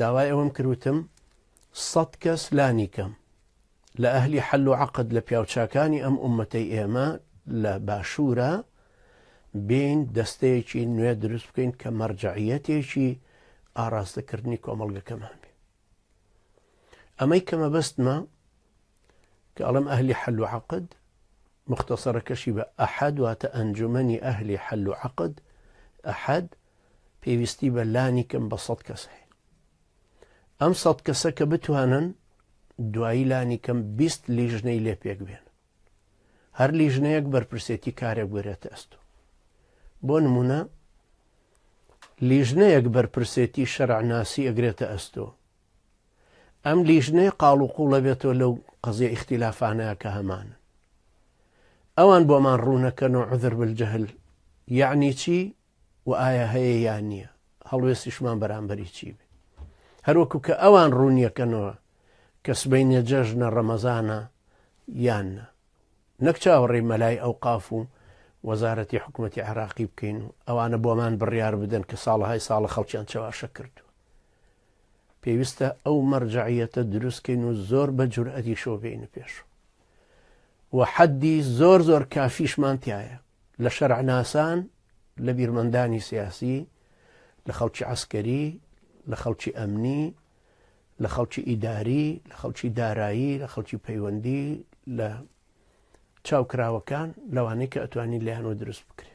داوای ئەوەم کروتم سەد کەس لانی کەم لە ئەهلی حەل و عەقد لە پیاوچاکانی ئەم ئومەتەی ئێمە لە باشوورە بین دەستەیەکی نوێ دروست بکەین کە مەرجەعیەتێکی ئاراستەکردنی کۆمەڵگەکەمان بێ. ئەمەی کە مەبەستمە کە ئەڵم ئەهلی حەل و عەقد مختصەرەکەشی بە ئەحەد واتە ئەنجومەنی ئەهلی حەل و عەقد ئەحەد پێویستی بە لانی کەم بە سەد کەس هەیە. ئەم سەد کەسە کە بتوانن دوایی لانی کەم 20 لیژنەی لێ پێک بێن. هەر لیژنەیەک بەرپرسێتی کارێک بگرێتە ئەستۆ. بۆ نمونە لیژنەیەک بەرپرسێتی شەرعناسی ئەگرێتە ئەستۆ. ئەم لیژنەیە قاڵ و قوڵە بێتەوە لەو قەزیە ئیختیلافانەیە کە هەمانن. ئەوان بۆمان ڕوونەکەن و عذر بالجهل یعنی چی و ئایا هەیە یان نییە، هەڵوێستیشمان بەرامبەری چی بێ. هەروەکو کە ئەوان ڕوونیەکەنەوە کە سبەینێ جەژنە ڕەمەزانە یان نا. نەک چاوەڕێی مەلای ئەوقاف و وەزارەتی حکومەتی عێراقی بکەین و ئەوانە بۆمان بڕیار بدەن کە ساڵەهای ساڵە خەڵکیان چەواشە کردووە. پێویستە ئەو مەرجەعیەتە دروستکەین و زۆر بە جورئەتیشەوە بێینە پێش و حەدی زۆر زۆر کافیشمان تایە لە شەرعناسان لە بیرمەندانی سیاسی لە خەڵکی عسکەری لە خەڵکی ئەمنی لە خەڵکی ئیداری لە خەڵکی دارایی لە خەڵکی پەیوەندی لە چاوکراوەکان لەوانەی کە ئەتوانی لایەنەوە دروست بکرێت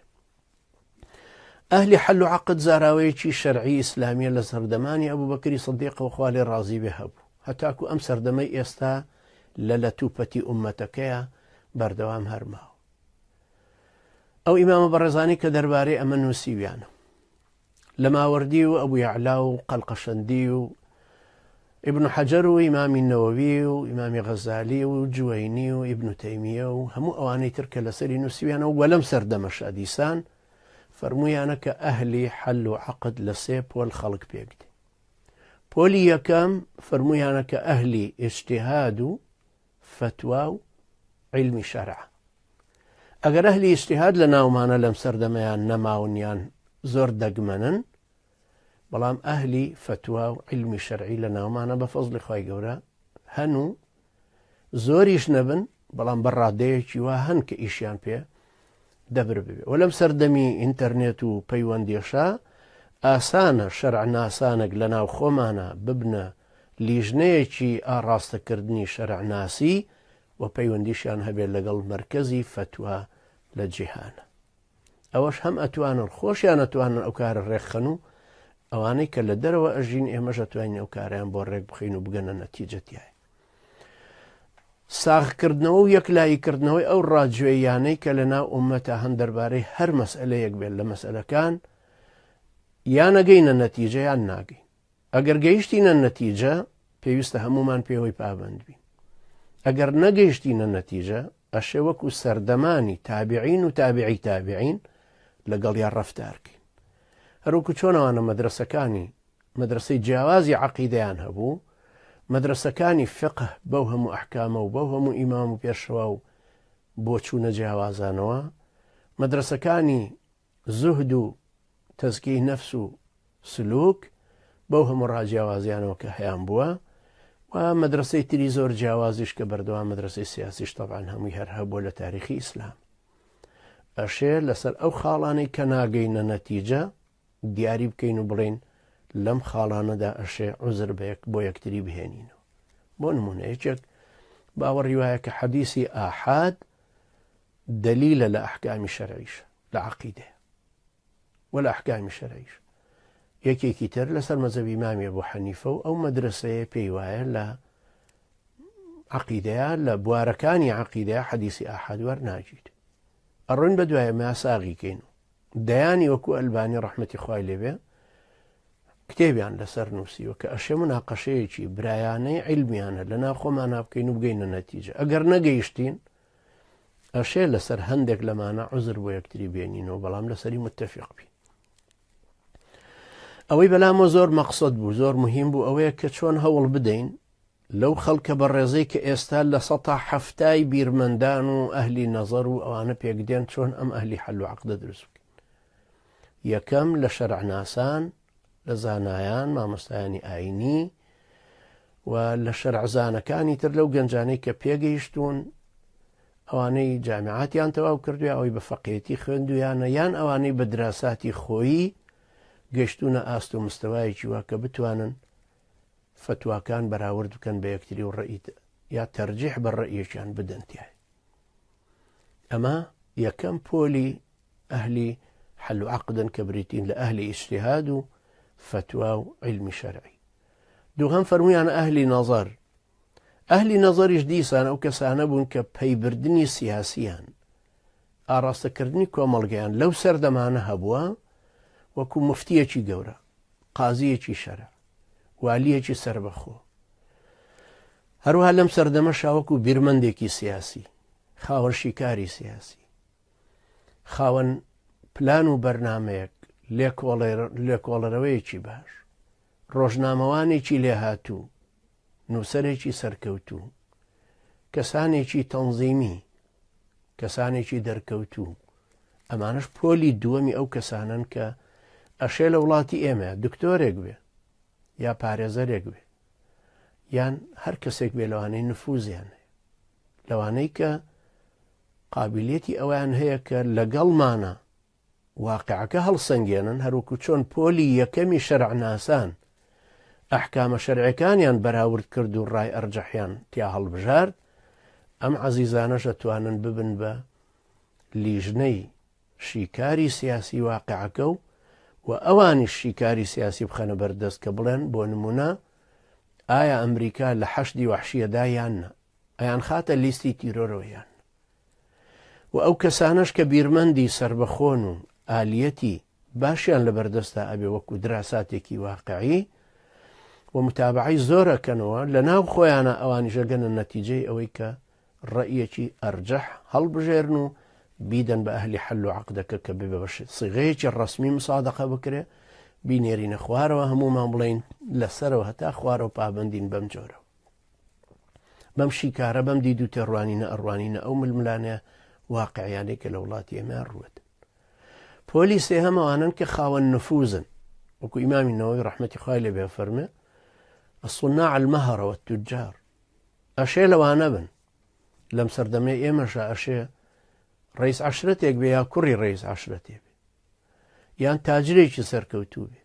ئەهلی حەل و عەقد زاراوەیەکی شەرعی ئیسلامیە لە سەردەمانی ئەبوبەکری سدیقەوە خوا لێ ڕازی بێ هەبوو هەتاکو ئەم سەردەمەی ئێستا لە لەتوپەتی ئوممەتەکەیە بەردەوام هەر ماوە. ئەو ئیمامە بەڕێزانەی کە دەربارەی ئەمە نووسیویانە لە ماوەردی و ئەبو یەعلا و قەلقەشەندی و ئیبن حەجەر و ئیمامی نەوەوی و ئیمامی غەزالی و جوەینی و ئیبن تەیمیە و هەموو ئەوانەی تر کە لەسەری نووسیویانە و لەم سەردەمەشا دیسان فەرموویانە کە ئەهلی حەل و عەقد لە سێ پۆل خەڵک پێک دێ. پۆلی یەکەم فەرموویانە کە ئەهلی ئیجتیهاد و فەتوا و عیلمی شەرع. ئەگەر ئەهلی ئیجتیهاد لە ناومانە لەم سەردەمەیان نەماون یان زۆر دەگمەنن، بەڵام ئەهلی فەتوا و عیلمی شەرعی لە ناومانە بە فەزڵی خوای گەورە هەن و زۆریش نەبن بەڵام بە ڕادەیەکی وا هەن کە ئیشیان پێ دەبر ببێ و لەم سەردەمی ئینتەرنێت و پەیوەندیەشا ئاسانە شەرعناسانێک لە ناو خۆمانە ببنە لیژنەیەکی ئاڕاستەکردنی شەرعناسی و پەیوەندیشیان هەبێت لەگەڵ مەرکەزی فەتوا لە جیهانە. ئەوەش هەم ئەتوانن خۆشیان ئەتوانن ئەو کارە ڕێکخەن و ئەوانەی کە لە دەرەوە ئەژین ئێمەش ئەتوانین ئەو کارەیان بۆ ڕێک بخەین و بگەنە نەتیجە تیای. ساغکردنەوە و یەکلاییکردنەوەی ئەو ڕاجوێیانەی کە لە ناو ئومەتا هەن دەربارەی هەر مەسئلەیەک بێت لە مەسئلەکان یان ئەگەینە نەتیجە یان ناگەین. ئەگەر گەیشتینە نەتیجە پێویستە هەموومان پێوەی پابەند بین. ئەگەر نەگەیشتینە نەتیجە ئەشێ وەکو سەردەمانی تابعین و تابعی تابعین لەگەڵیا ڕەفتار کەین. هەروەکو چۆن ئەوانە مەدرەسەکانی مەدرەسەی جیاوازی عەقیدەیان هەبوو، مەدرەسەکانی فقه بەو هەموو ئەحکامە و بەو هەموو ئیمام و پێشەوا و بۆچوونە جیاوازانەوە، مەدرەسەکانی زوهد و تەزکیەی نەفس و سلوک بەو هەموو ڕاجیاوازیانەوە کە هەیان بووە و مەدرسەی تری زۆر جیاوازیش کە بەردەوام مەدرسەی سیاسیش تەبعەن هەمووی هەر هەبووە لە تاریخی ئیسلام. ئەشێ لەسەر ئەو خاڵانەی کە ناگەینە نەتیجە دیاری بکەین و بڵێین لەم خاڵانەدا ئەشێ عوزر بە یەک بۆ یەکتری بهێنینەوە. بۆ نمونە یەکێک باوەڕی وایە کە حەدیسی ئاحاد دەلیلە لە ئەحکامی شەرعیش لە عەقیدەیە و لە ئەحکامی شەرعیش. یەکێکی تر لەسەر مەزەبی ئیمامی ئەبو حەنیفە و ئەو مەدرەسەیە پێی وایە لە عەقیدەیە لە بوارەکانی عەقیدەیە حەدیسی ئاحاد وەرناگیرێ. ئەڕۆین بە دوای ئەمە ساغی کەین و دەیانی وەکو ئەلبانی ڕەحمەتی خوای لێبێ کتێبیان لەسەر نووسیوە کە ئەشێ مناقەشەیەکی برایانەی عیلمیانە لە ناو خۆمانا بکەین و بگەینە نەتیجە. ئەگەر نەگەیشتین ئەشێ لەسەر هەندێک لەمانە عوزر بۆ یەکتری بێنینەوە بەڵام لەسەری متفق بین. ئەوەی بەلامەوە زۆر مەقسەد بوو زۆر مهم بوو ئەوەیە کە چۆن هەوڵ بدەین لەو خەڵکە بەڕێزەی کە ئێستا لە سەتا حەفتای بیرمەندان و ئەهلی نەزەر و ئەوانە پێکدێن چۆن ئەم ئەهلی حەل و عەقدە دروست بکەین. یەکەم لە شەرعناسان، لە زانایان، مامۆستایانی ئایینی و لە شەرعزانەکانی تر لەو گەنجانەی کە پێگەیشتوون، ئەوانەی جامیعاتیان تەواو کردووە، ئەوەی بە فەقێتی خوێندویانە یان ئەوانەی بە دراساتی خۆیی گەشتوونە ئاست و مستەوایەکی وا کە بتوانن فەتواکان بەراورد بکەن بە یەکتری و ڕەئی یا تەرجیح بە ڕەئیەکیان بدەن تیای. ئەمە یەکەم پۆلی ئەهلی حل و عقدن کە بریتین لە ئەهلی ئیجتیهاد و فەتوا و عیلمی شەرعی. دووهەم فەرموویانە ئەهلی نەزەر. ئەهلی نەزەریش دیسان ئەو کەسانە بوون کە پەیبردنی سیاسیان، ئاڕاستەکردنی کۆمەڵگەیان لەو سەردەمانە هەبووە، وەکو مفتیەکی گەورە، قازیەکی شەرع، والیەکی سەربەخۆ. هەروەها لەم سەردەمەشا وەکو بیرمەندێکی سیاسی، خاوەن شیکاری سیاسی، خاوەن پلان و بەرنامەیەک، لێکۆڵەرەوەیەکی باش، ڕۆژنامەوانێکی لێهاتوو، نووسەرێکی سەرکەوتوو، کەسانێکی تەنزیمی، کەسانێکی دەرکەوتوو، ئەمانەش پۆلی دووەمی ئەو کەسانەن کە ئەشێ لە وڵاتی ئێمە دکتۆرێک بێ یا پارێزەرێک بێ یان هەر کەسێک بێ لەوانەی نفوزیان هەیە لەوانەی کە قابلیەتی ئەویان هەیە کە لەگەڵمانە واقعەکە هەڵسەنگێنن هەروەکو چۆن پۆلی یەکەمی شەرعناسان ئەحکامە شەرعەکانیان بەراورد کرد و ڕای ئەرجەحیان تیا هەڵبژارد ئەم عەزیزانەش ئەتوانن ببن بە لیژنەی شیکاری سیاسی واقعەکە و و ئەوانیش شیکاری سیاسی بخەنە بەردەست کە بڵێن بۆ نمونە ئایا ئەمریکا لە حەشدی وەحشیەدا یان نا ئەیان خاتە لیستی تیرۆرەوە یان و ئەو کەسانەش کە بیرمەندی سەربەخۆن و ئالیەتی باشیان لەبەردەستا ئەبێ وەکو دراساتێکی واقعی و متابعەی زۆر ئەکەنەوە لە ناو خۆیانە ئەوانیش ئەگەنە نەتیجەی ئەوەی کە ڕەئیەکی ئەرجەح هەڵبژێرن و بیدەن بە ئەهلی حەل و عەقدەکە کە ببێ بە سیغەیەکی ڕەسمی مسادەقە بکرێ بینێرینە خوارەوە هەموومان بڵێین لەسەرەوە هەتا خوارەوە پابەندین بەم جۆرە. بەم شیکارە بەم دید و تێڕوانینە ئەڕوانینە ئەو ململانێ واقعیانەی کە لە وڵاتی ئێمە ڕووت پۆلی سێهەم ئەوانەن کە خاوەن نفوزن وەکو ئیمامی نەوەوی ڕەحمەتی خوای لێ بێ فەرمێ الصناع المهرة والتجار ئەشێ لەوانە بن لەم سەردەمەی ئێمەشە ئەشێ ڕئیس عشرەتێک بێ یا کوڕی ڕئیس عشرەتێ بێ یان تاجرێکی سەرکەوتوو بێ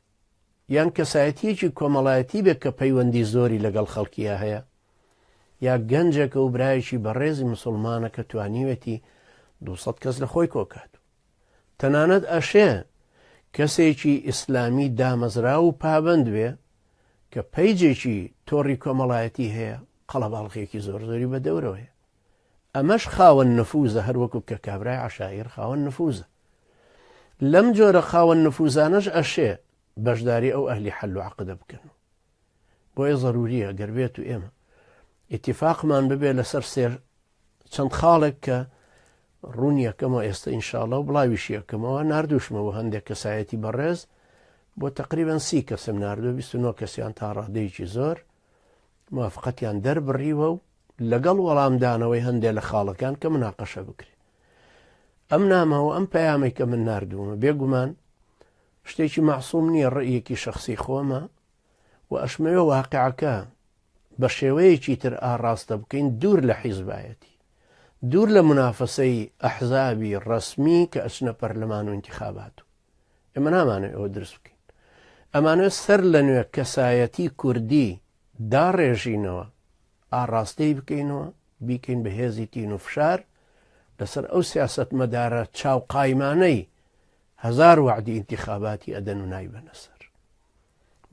یان کەسایەتییەکی کۆمەڵایەتی بێت کە پەیوەندی زۆری لەگەڵ خەڵکیا هەیە، یا گەنجێکە و برایەکی بەڕێزی مسوڵمانە کە توانیوێتی 200 کەس لە خۆی کۆکات. تەنانەت ئەشێ کەسێکی ئیسلامی دامەزراو و پابەند بێ کە پەیجێکی تۆڕی کۆمەڵایەتی هەیە، قەڵەباڵغێکی زۆر زۆری بە دەورەوە هەیە. ئەمەش خاوەن نفوزە هەروەکو کە کابرای عەشایر خاوەن نفوزە. لەم جۆرە خاوەن نفوزانەش ئەشێ بەشداری ئەو ئەهلی حەل و عەقدە بکەن و بۆیە زەروریە گەر بێت و ئێمە ئیتیفاقمان ببێ لەسەر سێ چەند خاڵێک کە ڕوون یەکەمەوە ئێستا ئینشاءڵە و بڵاویشی یەکەمەوە ناردوشمەوە هەندێک کەسایەتی بەڕێز بۆ تقریبان سی کەسم ناردووە 29 کەسیان تا ڕادەیەکی زۆر موافقەتیان دەربڕیوە و لەگەڵ وەڵامدانەوەی هەندێک لە خاڵەکان کە مناقەشە بکرێت ئەم نامە و ئەم پەیامەی کە من ناردوومە بێگومان شتێکی مەعسوم نییە ڕێیەکی شخصی خۆمە و ئەشمەوێ واقعەکە بە شێوەیەکی تر ئاڕاستە بکەین دوور لە حیزبایەتی دوور لە منافەسەی ئەحزابی ڕەسمی کە ئەچنە پەرلەمان و انتخابات و ئێمە نامانەوێت ئەوە دروست بکەین ئەمانەوێت سەر لە نوێ کەسایەتی کوردی داڕێژینەوە ئاڕاستەی بکەینەوە بیکەین بە هێزی تین و فشار لەسەر ئەو سیاسەتمەدارە چاوقایمانەی هەزار وەعدی ئینتیخاباتی ئەدەن و نایبەنە سەر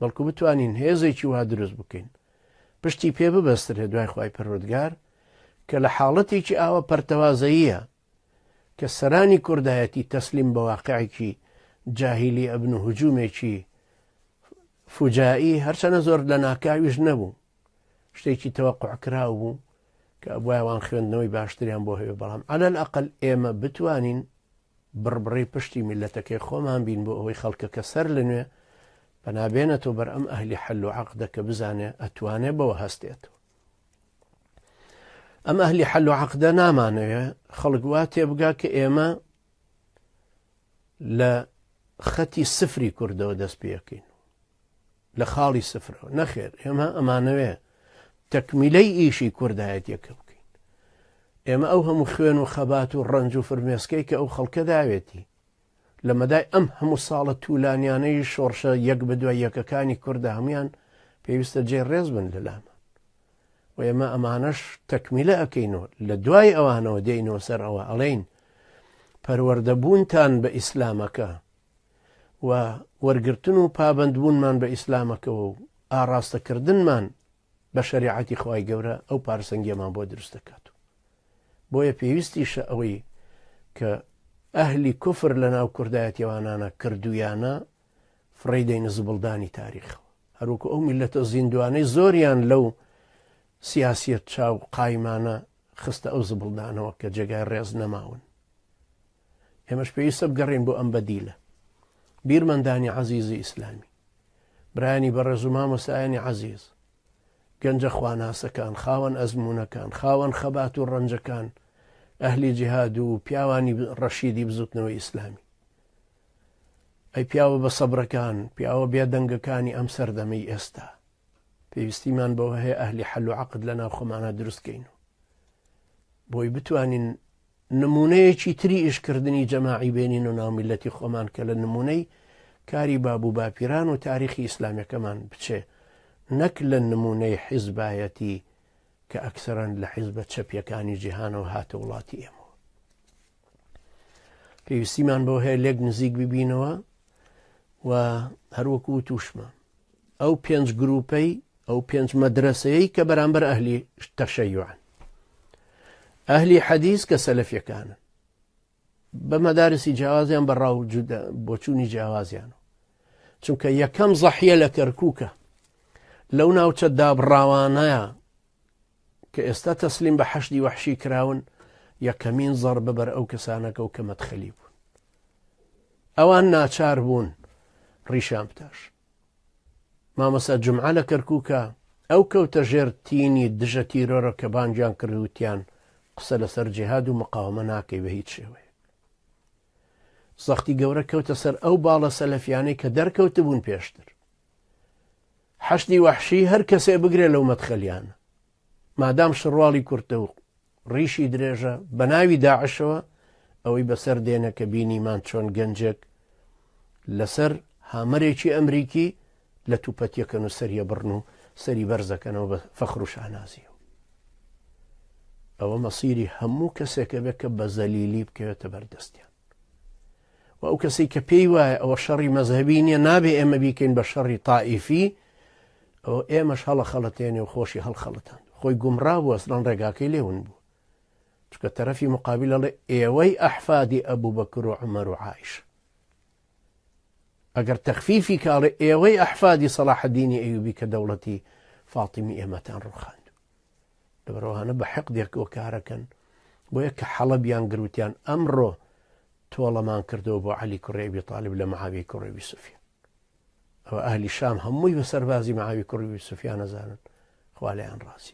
بەڵکو بتوانین هێزێکی وا دروست بکەین پشتی پێ ببەسترێ دوای خوای پەروەردگار کە لە حاڵەتێکی ئاوە پەرتەوازەییە کە سەرانی کوردایەتی تەسلیم بە واقعێکی جاهیلی ئەبن و هجومێکی فوجایی هەرچەنە زۆر لە ناکاویش نەبوو شتێکی تەوەقع کراو بوو کە ئەبوایە وان خوێندنەوەی باشتریان بۆ هەیە بەڵام عەلەل ئەقل ئێمە بتوانین بڕبڕەی پشتی میلەتەکەی خۆمان بین بۆ ئەوەی خەڵکەکە سەر لە نوێ پەنابێنێتەوە بەر ئەم ئەهلی حەل و عەقدە کە بزانێ ئەتوانێ بەوە هەستێتەوە ئەم ئەهلی حەل و عەقدە نامانەوێ خەڵک وا تێبگا کە ئێمە لە خەتی سفری کوردەوە دەست پێەکەین. لە خاڵی سفرەوە نەخێر ئێمە ئەمانەوێ تەکمیلەی ئیشی کوردایەتیەکە بکەین ئێمە ئەو هەموو خوێن و خەبات و ڕەنج و فرمێسکەی کە ئەو خەڵکە داوێتی لە مەدای ئەم هەموو ساڵە تولانیانەی شۆڕشە یەک بە دوای یەکەکانی کوردە هەمویان پێویستە جێ ڕێز بن لەلامان و ئێمە ئەمانەش تەکمیلە ئەکەینەوە لە دوای ئەوانەوە دێینەوە سەر ئەوە ئەڵێین پەروەردەبوونتان بە ئیسلامەکە و وەرگرتن و پابەندبوونمان بە ئیسلامەکەوە و ئاڕاستەکردنمان بە شەریعەتی خوای گەورە ئەو پارسەنگیەمان بۆ دروست دەکات و بۆیە پێویستیشە ئەوەی کە ئەهلی کوفر لە ناو کوردایەتیەوانانە کردویانە فڕێی دەینە زبڵدانی تاریخەوە هەروەکو ئەو میلەتە زیندوانەی زۆریان لەو سیاسیەت چاو قایمانە خستە ئەو زبڵدانەوە کە جێگای ڕێز نەماون ئێمەش پێویستە بگەڕێین بۆ ئەم بەدیلە. بیرمەندانی عەزیزی ئیسلامی، برایانی بەڕێز و مامۆستایانی عەزیز، گەنجە خواناسەکان، خاوەن ئەزموونەکان، خاوەن خەبات و ڕەنجەکان، ئەهلی جیهاد و پیاوانی ڕەشیدی بزوتنەوەی ئیسلامی. ئەی پیاوە بە سەبرەکان، پیاوە بێدەنگەکانی ئەم سەردەمەی ئێستا. پێویستیمان بەوە هەیە ئەهلی حەل و عەقد لە ناو خۆمانە دروست کەین و بۆی بتوانین نموونەیەکی تری ئیشکردنی جەماعی بێنینە ناو میللەتی خۆمان کە لە نموونەی کاری باب و باپیران و تاریخی ئیسلامیەکەمان بچێ نەک لە نموونەی حیزبایەتی کە ئەکسەرەن لە حیزبە چەپیەکانی جیهانەوە هاتە وڵاتی ئێمەوە. پێویستیمان بەوە هەیە لێک نزیک ببینەوە و هەروەکو وتوشمە ئەو پێنج گروپەی ئەو پێنج مەدرەسەیەی کە بەرامبەر ئەهلی تەشەیوعن ئەهلی حەدیث کە سەلەفیەکانن بە مەدارسی جیاوازیان بە ڕاو بۆچوونی جیاوازیان چونکە یەکەم زەحیە لە کەرکووکە لەو ناوچە دابڕاوانەیە کە ئێستا تەسلیم بە حەشدی وەحشی کراون یەکەمین زەڕبە بەر ئەو کەسانەکە و کە مەدخەلی بوون ئەوان ناچار بوون ڕیشان بتاش مامۆستا جومعە لە کەرکوکە ئەو کەوتە ژێر تینی دژە تیرۆرە کە بانگیان کرد وتیان قسە لەسەر جیهاد و مقاومە ناکەی بە هیچ شێوەیەک. زەختی گەورە کەوتە سەر ئەو باڵە سەلەفیانەی کە دەرکەوتبوون پێشتر. حەشدی وەحشی هەر کەسێ بگرێ لەو مەدخەلیانە. مادام شڕواڵی کورتە و ڕیشی درێژە بە ناوی داعشەوە ئەوەی بەسەر دێنە کە بینیمان چۆن گەنجێک لەسەر هامەرێکی ئەمریکی لە توپەتیەکەن و سەریە بڕن و سەری بەرزەکەنەوە بە فەخر و شانازیەوە ئەوە مەسیری هەموو کەسێکە بێت کە بە زەلیلی بکەوێتە بەردەستیان و ئەو کەسەی کە پێی وایە ئەوە شەڕی مەزهەبی نییە نابێ ئێمە بیکەین بە شەڕی تائیفی ئەوە ئێمەش هەڵە خەڵەتێنێ و خۆشی هەڵخەڵەتان خۆی گومڕا بوو ئەسڵەن ڕێگاکەی لێون بوو چونکە تەرەفی مقابل ئەڵێ ئێوەی ئەحفادی ئەبوو بەکر و عومەر و عائیشە ئەگەر تەخفیفی کاڵێ ئێوەی ئەحفادی سەڵاحەدینی ئەیوبی کە دەوڵەتی فاتیمی ئێمەتان ڕوخاند لەبەرئەوانە بە حقدێکەوە کارەکەن بۆیە کە حەڵەبیان گروتیان ئەمڕۆ تۆڵەمان کردەوە بۆ عەلی کوڕی ئەبی تالیب لە معاویەی کوڕی ئەبی سوفیان ئەوە ئەهلی شام هەمووی بە سەربازی معاوی کوڕی ئەبی سوفیان ئەزانن خوا لێیان ڕازی.